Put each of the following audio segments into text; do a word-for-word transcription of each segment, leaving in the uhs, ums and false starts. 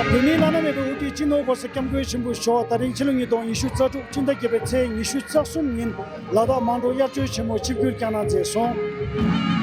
བོད་མིའི་བླ་ན་མེད་པའི་དབུ་ཁྲིད་སྤྱི་ནོར་༸གོང་ས་༸སྐྱབས་མགོན་ཆེན་པོ་མཆོག་ད་རིང་ཕྱི་ལོ་ཉིས་སྟོང་ཉི་ཤུ་རྩ་དྲུག་སྤྱི་ཟླ་བརྒྱད་པའི་ཚེས་ཉི་ཤུ་རྩ་གསུམ་ཉིན་ལ་དྭགས་མང་སྒྲོལ་དབྱར་ཆོས་ཆེན་མོ་ཆིབས་བསྒྱུར་བསྐྱངས་གནང་མཛད་སོང་།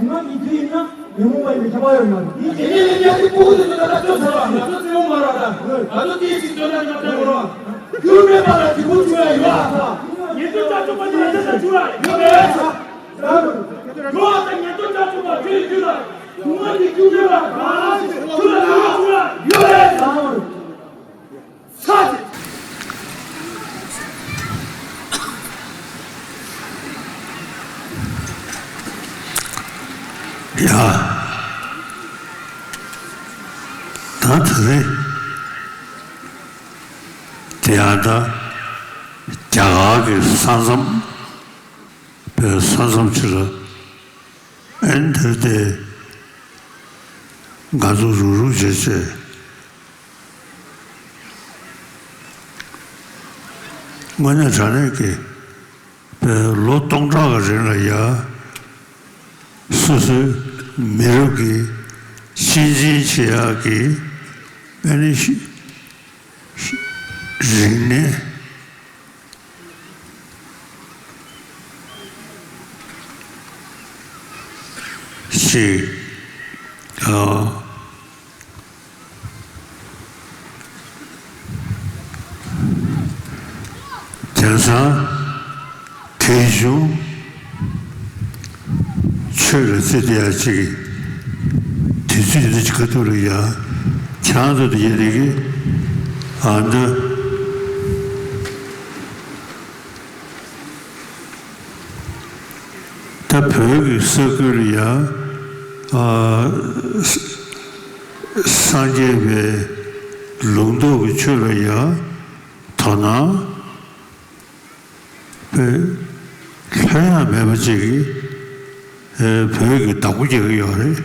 ང་མི་དུས་ཡིན་ན་ཉོན་མོངས་པ་ཡིན་པའི་ཁྱབ་པ་ཡོད་མ་རེད། དེ་དེ་ནས་ལས་ཀྱི་ཕྲུ་གུ་དེ་ཚོ་ད་ལྟ་ཚོད་ཚར་བ་ང་ཚོ་བཙན་པོ་མ་རེད་ད། ང་ཚོ་དེའི་ཚིག་དོན་དག་ང་བསྟན་དགོས་རོགས། རྒྱུ་མེད་པ་ལ་དེ་ཕུ་བྱུང་ཡ་ཡོད་ཨ་ཐག་ཉེ་དུས་ལྟ་ཆོག་པ་དེ་ལ་ད་ཆ་བྱུང་ཡ་ཡོད་མེད་ཨ་ཐག་ཡོད་ཨ་ཐག་ཉེ་དུས་ལྟ་ཆོག་པ་ཁྱོད་ཡིན་དུས་ལ་ང་དེ་རྒྱུ་མེད་པ་གང་ལ་ཞིག་ཁྱོད་ལ་དེ་ཕུ་བྱུང་ཡ་ཡོད་ཨ་ཐག་ཡ། ད་དེ་རེད། དེ་ཡང་ད་རྒྱ་གར་གྱི་ས་མཚམས། བོད་ས་མཚམས་ཕྱི་ལ་ཨེ་འདིར་དེ་ང་ཚོ་རུག་རུག་བྱས་བྱས། དངོས་གནས་དྲང་གནས་ཀྱི་བོད་ལོ་སྟོང་ཕྲག་གི་རིང་ལ་ཡ་སོ་སོའི་མི་རབས་ཀྱི་གཅེས་འཛིན་བྱེད་ཡག་གི་ཨ་ནི་རིག་གནས། ཞིག་ཨ། དེང་སང་དེ་བྱུང་ཆོས་ལ་བརྩི་བསྡད་ཡ་ཅིག་དུས་ཚོད་འདི་ཅིག་ཁ་ཐུག་ལ་ཡ་ཁྱང་ཚོ་དེ་ཡ་དེ་གི་ཨ་འདི། ད་བོད་ཀྱི་ས་ཁུལ་ལ་ཡང་ཨ་སངས་རྒྱས་པའི་ལུང་རྟོགས་ཀྱི་ཆོས་ལ་ཡང་དོ་སྣང་པའི་ལྷོད་ཡངས་མེད་པ་ཅིག་གིས་ཨ་བོད་ཀྱི་བདག་པོ་རྒྱག་གི་ཡོད་རེད།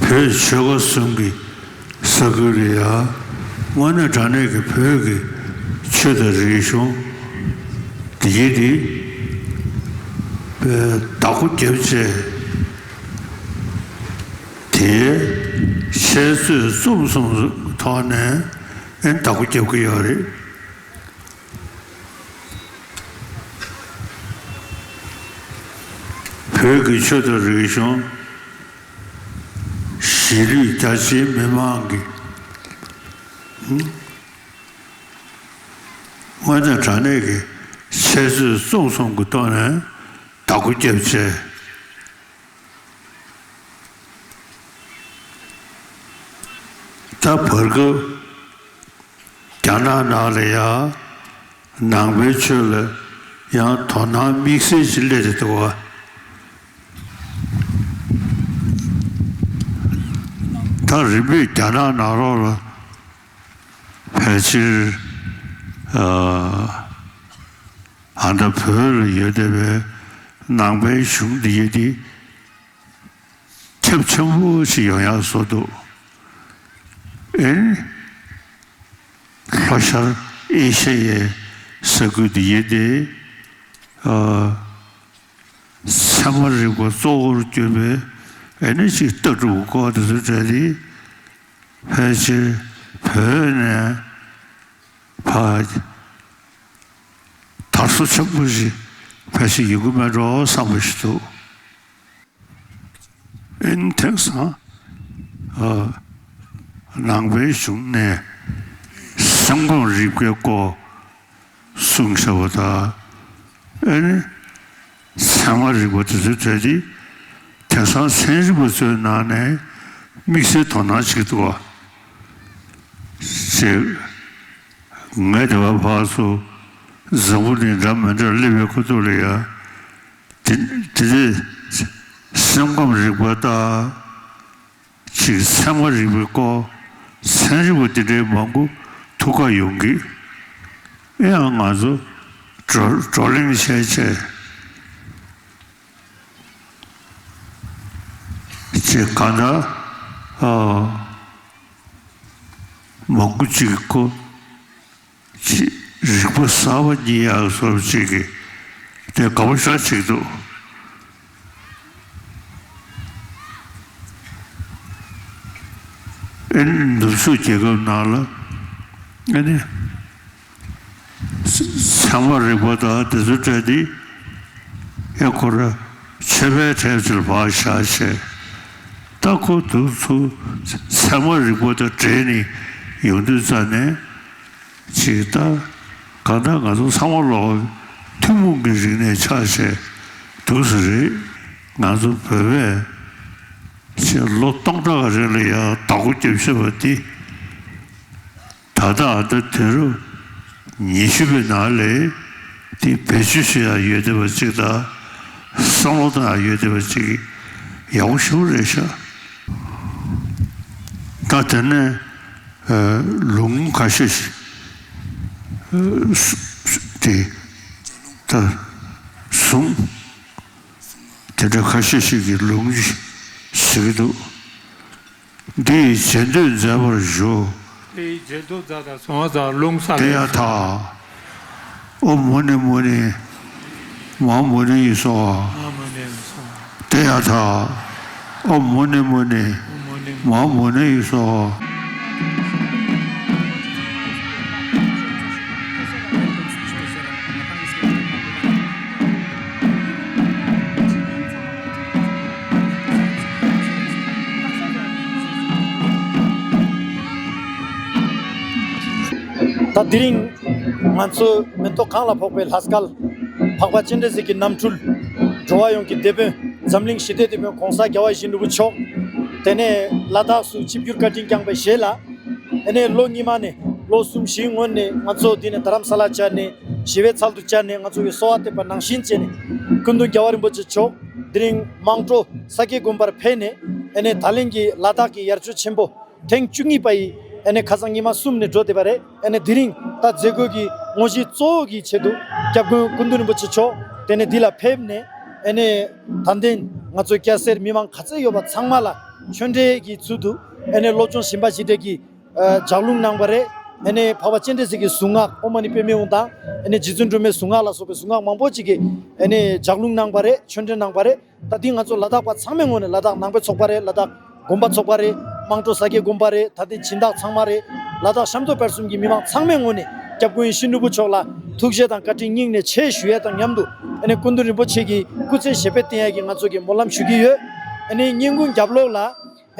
བོད་ཆོལ་ཁ་གསུམ་གྱི་ས་ཁུལ་ལ་ཡང་དངོས་གནས་དྲང་གནས་ཀྱི་བོད་ཀྱི་ཆོས་དང་རིག་གཞུང་འདི་ཡིན་ཏེ། བདག་པོ་རྒྱབ་བྱས་དེའི་འཆད་རྩོད་རྩོམ་གསུམ་ཐོག་ནས་ཨེ་བདག་པོ་རྒྱབ་ཀྱི་ཡོད་རེད། བོད་ཀྱི་ཆོས་དང་རིག་གཞུང་གཞིས་ལུས་རྒྱ་ཆེའི་མི་མང་གི་དངོས་གནས་དྲང་གནས་ཀྱི་འཆད་རྩོད་རྩོམ་གསུམ་གྱི་ཐོག་ནས་བདག་པོ་རྒྱབ་བྱས། ད་བར་སྐབས་རྒྱ་ནག་ནང་ལ་ཡང་ནང་པའི་ཆོས་ལ་ཡང་དོ་སྣང་དམིགས་བསལ་ཞིག་སླེབས་ཏེ་འདུག་བ། ད་རིམ་པས་རྒྱ་ནག་ནང་ལོགས་ལ་ཕལ་ཆེར་ཨ་ད་བོད་ལ་ཡོད་བསྡད་པའི་ནང་པའི་གཞུང་འདི་ཡོད་དེ། ཁྱབ་ཆེན་པོ་ཞིག་ཡོང་ཡག་བཟོ་འདུག་ཨེ་ནི་ལྷོ་ཤར་ཨེ་ཤ་ཡའི་ས་ཁུལ་འདི་ཡིན་ཏེ། ཨ། ཚད་མ་རིག་པ་གཙོ་བོར་གྱུར་པའི་ཨེ་ནི་ཅིག་ལྟ་གྲུབ་སྐོར་དེ་ཚོ་གྲས་དེ་ཕལ་ཆེར་བོད་ནས་ཕར་དར་སོ་ཆེན་པོ་ཞིག་ཕལ་ཆེར་ཡོང་གི་མེད་འགྲོ་བསམ་པ་ཞིག་འདུག་ཨེ་ནི་དེང་སང་ཨ་ནང་པའི་གཞུང་ནས་སེམས་ཁམས་རིག་པའི་སྐོར་གསུངས་བཞག་པ་དང་། ཨེ་ནི་ཚད་མ་རིག་པ་དེ་ཚོའི་གྲས་དེ་དེང་སང་ཚན་རིག་པ་ཚོའི་ནང་ནས་དམིགས་བསལ་དོ་སྣང་བྱེད་ཀྱི་འདུག་བ། ཞེས་ ངས་དེ་བ་ཕར་ཚུར་འཛམ་བུ་གླིང་འདྲ་མི་འདྲ་སླེབས་པའི་ཁུ་ཐུག་ལ་ཡ། དེ་དེ་དེ་སེམས་ཁམས་རིག་པ་དང་ཅིག་ཚད་མ་རིག་པའི་སྐོར་ཚན་རིག་པ་དེ་འདྲའི་མང་པོ་ཐུགས་ཁ་ཡོང་གི། ཨེ་ཡང་ང་ཚོ་བགྲོ་བགྲོ་གླེང་བྱས་བྱས་ཅིག་གང་ལྟར་ཨ་མང་པོ་ཅིག་གི་སྐོར། ཅིག་རིག་པ་གསར་པ་རྙེད་ཡག་བཟོ་འདྲ་ཅིག་གི་དེ་དགའ་པོ་ཞེ་དྲག་ཅིག་འདུག་ཨེ་ནི་ནུབ་ཕྱོགས་རྒྱལ་ཁབ་ནང་ལ་ཨེ་ནི་ཚད་མ་རིག་པ་དང་དེ་ཚོ་འདྲ་དེ་ཨེ་ཁོ་ར་ཆོས་པའི་གྲས་ཚོ་ལ་ཕར་བཞག་བྱས། ད་ཁོ་དུས་ཚོད་ཚད་མ་རིག་པ་དང་འབྲེལ་ནས་ཡོང་དུས་ཙ་ནས། ཅིག་ད་གང་ལྟར་ང་ཚོ་ཚང་མ་ལོག་ཐུན་མོང་གི་རིག་གནས་ཆགས་བྱས་འདུག་ས་རེད། ང་ཚོ་བོད་པས་ཅིག་ལོ་སྟོང་ཕྲག་གི་རིང་ལ་ཡང་བདག་པོ་རྒྱབ་བཞིན་པ་འདི། ད་ལྟ་ཨ་ད་དུས་རབས་ཉི་ཤུ་པའི་ནང་ལ་དེ་བེད་སྤྱོད་བྱེད་ཡག་ཡོད་བསྡད་པ་ཅིག་དང་བསམ་བློ་བཏང་ཡག་ཡོད་བསྡད་པ་ཅིག་ཡག་པོ་ཞེ་པོ་རེད་ཤག་ད་དེ་ནས་ཨ་ལུང་ཁ་ཤས་ཤིག་ཨ་སུ་སུ་དེ་ད་གཟུངས་དེ་འདྲ་ཁ་ཤས་ཤིག་གི་ལུང་ཞིག་ཟེར་གྱི་འདུག་འདི་ཡི་རྗེས་ཟློས་མཛད་པར་ཞུ། དེ་ཡི་རྗེས་ཟློས་མཛད་དང་གཟུངས་སྔགས་ལུང་གསལ་དེ་ཡང་ལས་ཐ། ཨོཾ་མུ་ནེ་མུ་ནེ། མ་མུ་ནེ་ཡེ་སྭཱ་ཧཱ། མ་མུ་ནེ་ཡེ་སྭཱ་ཧཱ། དེ་ཡང་ཐ། ཨོཾ་མུ་ནེ་མུ་ནེ། ཨོཾ་མུ་ནེ་མ་མུ་ནེ་ཡེ་སྭཱ་ཧཱ། ད་དེ་རིང་ང་ཚོ་མེ་ཏོག་གང་ལ་ཕོག་པའི་ལྷ་སྐལ། འཕགས་པ་སྤྱན་རས་གཟིགས་ཀྱི་རྣམ་འཕྲུལ། འགྲོ་བ་ཡོངས་ཀྱི་དེད་དཔོན། འཛམ་གླིང་ཞི་བདེའི་དེད་དཔོན་༸གོང་ས་༸རྒྱལ་བ་ཡིད་བཞིན་ནོར་བུ་མཆོག་དེ་ནས་ལ་དྭགས་སུ་ཆིབས་བསྒྱུར་བཀའ་དྲིན་བསྐྱངས་པའི་རྗེས་ལ། ཨ་ནི་ལོ་སྔོན་མ་ནས་ལོ་གསུམ་བཞིའི་སྔོན་ནས་ང་ཚོ་འདི་ནས་རྡ་རམ་ས་ལར་བཅར་ནས་ཞི་བའི་ཚལ་དུ་བཅར་ནས་ང་ཚོ་གི་གསོལ་བ་བཏབ་པ་ནང་བཞིན་བྱས་ནས་སྐུ་མདུན་རྒྱལ་བ་རིན་པོ་ཆེ་མཆོག་དེ་རིང་དམངས་ཁྲོད་ས་སྐྱའི་དགོན་པར་ཕེབས་ནས། ཨ་ནི་ད་ལན་གྱི་ལ་དྭགས་ཀྱི་དབྱར་ཆོས་ཆེན་པོ་ཐེངས་བཅུ་གཉིས་པ་ཡི་ཨ་ནི་ཁ་སང་ཉི་མ་གསུམ་ནས་འགྲོ་བསྡད་པ་རེད། ཨ་ནི་དེ་རིང་ད་མཛད་སྒོ་གི་དངོས་གཞི་གཙོ་བོ་གི་ཆེད་དུ་སྐྱབས་མགོན་སྐུ་མདུན་རིན་པོ་ཆེ་མཆོག་དེ་ནས་འདི་ལ་ཕེབས་ནས། ཨ་ནི་ད་ལན་ང་ཚོ་སྐྱ་སེར་མི་མང་ག་ཚད་ཡོད་པ་ཚང་མ་ལ་ཆོས་འབྲེལ་གྱི་ཚུལ་དུ་ཨ་ནི་བློ་སྦྱོང་ཞིམ་པ་ཞིག་འདྲ་གི་ཨ་ལྗགས་ལུང་གནང་བ་རེད། ཨ་ནི་འཕགས་པ་སྤྱན་རས་གཟིགས་ཀྱི་གཟུངས་སྔགས་ཨོཾ་མ་ཎི་པདྨེ་ཧཱུྃ་དང་། ཨ་ནི་རྗེ་བཙུན་སྒྲོལ་མའི་གཟུངས་སྔགས་ལ་སོགས་པའི་གཟུངས་སྔགས་མང་པོ་ཅིག་གི་ཨ་ནི་ལྗགས་ལུང་གནང་བ་རེད། ཆོས་འབྲེལ་གནང་བ་རེད། ད་འདི་ང་ཚོ་ལ་དྭགས་པ་ཚང་མའི་ངོས་ནས། ལ་དྭགས་ནང་པའི་ཚོགས་པ་རེད། ལ་དྭགས་དགོན་པ་ཚོགས་པ་རེད། དམངས་ཁྲོད་ས་སྐྱའི་དགོན་པ་རེད། ད་ལྟའི་སྦྱིན་བདག་ཚང་མ་རེད། ལ་དྭགས་ཤམ་ཐབས་དཔལ་གསུམ་གྱི་མི་མང་ཚང་མའི་ངོས་ནས་སྐྱབས་མགོན་ཡིད་བཞིན་ནོར་བུ་མཆོག་ལ་ཐུགས་རྗེ་དང་བཀའ་དྲིན་སྙིང་ནས་ཆེ་ཞུ་ཡས་དང་མཉམ་དུ། ཨ་ནི་སྐུ་མདུན་རིན་པོ་ཆེ་གི་སྐུ་ཚེ་ཞབས་པད་བརྟན་ཡས་ཀྱི་ང་ཚོ་གི་སྨོན་ལམ་ཞུ་གི་ཡོད། ཨ་ནི་སྙན་ཀུན་རྒྱབ་ལོགས་ལ།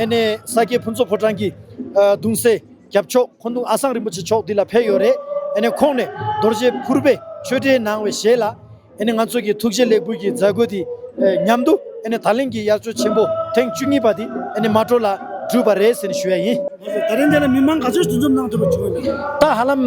ཨ་ནི་ས་སྐྱའི་ཕུན་ཚོགས་ཕོ་བྲང་གི་ཨ་གདུང་སྲས་རྒྱབ་ཕྱོགས་འཁོན་གདུང་ཨ་སང་རིན་པོ་ཆེ་མཆོག་འདི་ལ་ཕེབས་ཡོད་རེད། ཨ་ནི་ཁོང་ནས་རྡོ་རྗེ་ཕུར་པའི་ཆོས་འབྲེལ་གནང་བའི་རྗེས་ལ། ཨ་ནི་ང་ཚོ་གི་ཐུགས་རྗེ་ལེགས་འབུལ་གྱི་མཛད་སྒོ་འདི་ཨ་མཉམ་དུ། ཨ་ནི་ད་ལན་གྱི་དབྱར་ཆོས་ཆེན་པོ་ཐེངས་བཅུ་གཉིས་པ་འདི་ཨ་ནི་མ་འགྲོ་ལ་གྲུབ་པ་རེད་ཟེར་ནས་ཞུ་ཡ་ཡིན། ད་རིང་འདི་ལ་མི་མང་ག་ཚོད་འདུ་འཛོམས་གནང་ཐུབ་པ་བྱུང་ཡོད་ན། ད་ཧ་ལམ་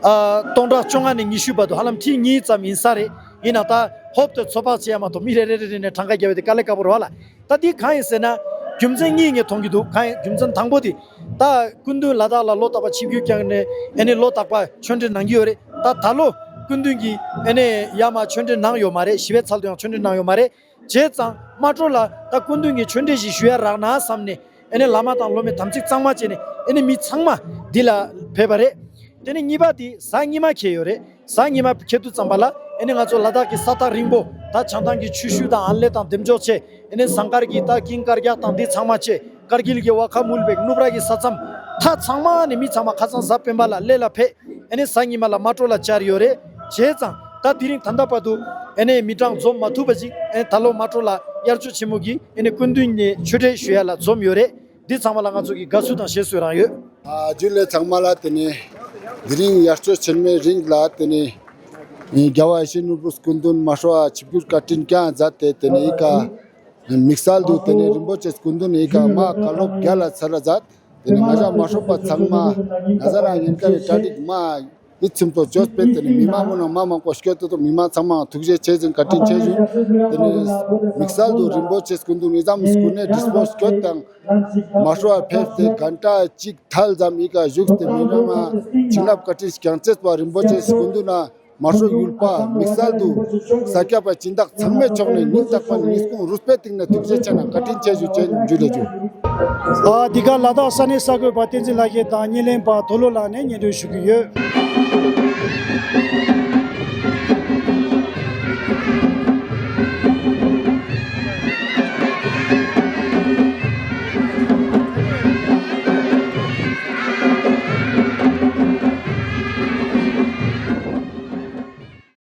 ཨ་སྟོང་ཕྲག་བཅོ་ལྔ་ནས་ཉི་ཤུ་བར་དུ་ཧ་ལམ་ཁྲི་གཉིས་ཙམ་ཡིན་ས་རེད། ཡིན་ནའང་ད་ཧོབ་ཏེ་ཚོད་དཔག་བྱེད་ཡ་མ་གཏོགས། མི་རེ་རེ་རེ་རེ་ནས་གྲངས་ཀ་བརྒྱབ་པ་དེ་དཀའ་ལས་ཁག་པོ་རེད་བ་ལ། ད་འདི་གང་ཡིན་ཟེར་ན། རྒྱུ་མཚན་གཉིས་ངས་མཐོང་གི་འདུག་གང་ཡིན། རྒྱུ་མཚན་དང་པོ་དེ། ད་སྐུ་མདུན་ལ་དྭགས་ལ་ལོ་རྟག་པར་ཆིབས་བསྒྱུར་བསྐྱངས་ནས། ཨ་ནི་ལོ་རྟག་པར་ཆོས་འབྲེལ་གནང་གི་ཡོད་རེད། ད་ད་ལོ་སྐུ་མདུན་གྱིས་ཨ་ནི་ཡར་མར་ཆོས་འབྲེལ་གནང་ཡོད་མ་རེད། ཞི་བའི་ཚལ་དུ་ཡང་ཆོས་འབྲེལ་གནང་ཡོད་མ་རེད། བྱས་ཙང་མ་འགྲོ་ལ་ད་སྐུ་མདུན་གྱིས་ཆོས་འབྲེལ་ཞིག་ཞུ་ཡ་རག་ན་བསམ་ནས། ཨ་ནི་བླ་མ་དང་སློབ་མའི་དམ་ཚིག་གཙང་མ་བྱས་ནས། ཨ་ནི་མི་ཚང་མ་འདི་ལ་ཕེབས་པ་རེད། དེ་ནས་གཉིས་པ་དེ་གཟའ་ཉི་མ་འཁེལ་ཡོད་རེད། གཟའ་ཉི་མ་འཁེལ་དུས་ཙམ་པ་ལ། ཨ་ནི་ང་ཚོ་ལ་དྭགས་ཀྱི་ས་ཐག་རིང་པོ། ད་བྱང་ཐང་གི་ཆུ་ཤུར་དང་ཨ་ལེ་དང་འདེམ་འཇོག་བྱས། ཨ་ནི་ཟངས་དཀར་གྱི་ད་ཀིང་དཀར་རྒྱག་དང་འདི་ཚང་མ་བྱས། དཀར་འགྱིལ་གྱི་ཝ་ཁ་མུལ་བེག་ནུབ་ར་གི་ས་མཚམས། མཐའ་ཚང་མ་ནས་མི་ཚང་མ་ཁ་སང་གཟའ་སྤེན་པ་ལ་གླེ་ལ་ཕེབས། ཨ་ནི་གཟའ་ཉི་མ་ལ་མ་ཏྲོ་ལ་བཅར་ཡོད་རེད། བྱས་ཙང་ད་དེ་རིང་ད་ལྟ་བར་དུ་ཨ་ནི་མི་གྲངས་འཛོམས་མ་ཐུབ་པ་ཅིག་ཨ་ནི་ད་ལོ་མ་ཏྲོ་ལ་དབྱར་ཆོས་ཆེན་མོ་གི་ཨ་ནི་སྐུ་མདུན་ནས་ཆོས་འབྲེལ་ཞུ་ཡ་ལ་འཛོམས་ཡོད་རེད། འདི་ཚང་མ་ལ་ང་ཚོ་གི་དགའ་བསུ་དང་བཞེས་བསུ་རང་ཡོད། ཨ་ཇུ་ལེ་ཚང་མ་ལ། དེ་ནས་དེ་རིང་དབྱར་ཆོས་ཆེན་མོའི་རིང་ལ། དེ་ནས་རྒྱལ་བ་ཡིད་བཞིན་ནོར་བུ་སྐུ་མདུན་མ་ཤོ་ཨ་ཆིབས་བསྒྱུར་བཀའ་དྲིན་བསྐྱངས་མཛད་དེ། དེ་ནས་ཨི་ཀ་དམིགས་བསལ་དུ་དེ་ནས་རིན་པོ་ཆེ་སྐུ་མདུན་ཨི་ཀ་མ་བཀའ་སློབ་རྒྱ་ལ་ཚར་མཛད། དེ་ནས་ང་ཞ་མ་ཤོ་པ་ཚང་མ་ན་ཚ་རང་ཉིན་ཀ་རེ་གྲ་སྒྲིག་མ། མི་ཚིམ་ཐོག་བཅོས་པས་དེ་ནི་མི་མང་མང་མང་མང་པོ་སྐྱོད་དེ་དང་མི་མང་ཚང་མ་ཐུགས་རྗེ་ཆེ་ཞུ་བཀའ་དྲིན་ཆེ་ཞུ། དེ་ནི་དམིགས་བསལ་དུ་རིན་པོ་ཆེ་སྐུ་མདུན་ནི་ཙམ་སྐུ་ནས་བྲིས་པོ་སྐྱོད་དང་མ་ཧྲོ་བ་ཕེབས་ཏེ་གན་ཊ་གཅིག་ཐལ་ཙམ་ཡི་ག་བཞུགས་ཏེ་མི་རང་ང་བྱིན་རླབས་བཀའ་དྲིན་སྐྱོང་མཛད་པ་རིན་པོ་ཆེ་སྐུ་མདུན་ན་མ་ཧྲོ་ཡུལ་པ་དམིགས་བསལ་དུ་ས་སྐྱ་པ་སྦྱིན་བདག་ཚང་མའི་ཕྱོགས་ནས་སྙིང་ཐག་པ་ནས་ངེས་སྐུང་རུས་པའི་གཏིང་ནས་ཐུགས་རྗེ་ཆེ་གནང་བཀའ་དྲིན་ཆེ་ཞུ་ཅེས་འཇུ་ལེ་ཞུ། ཨ་འདི་ག་ལ་དྭགས་ས་གནས་གསར་འགོད་པ་བསྟན་འཛིན་ལྷ་རྒྱལ་དང་བརྙན་ལེན་པ་དོ་ལོ་ལགས་ནས་སྙན་སྒྲོན་ཞུ་གི་ཡོད།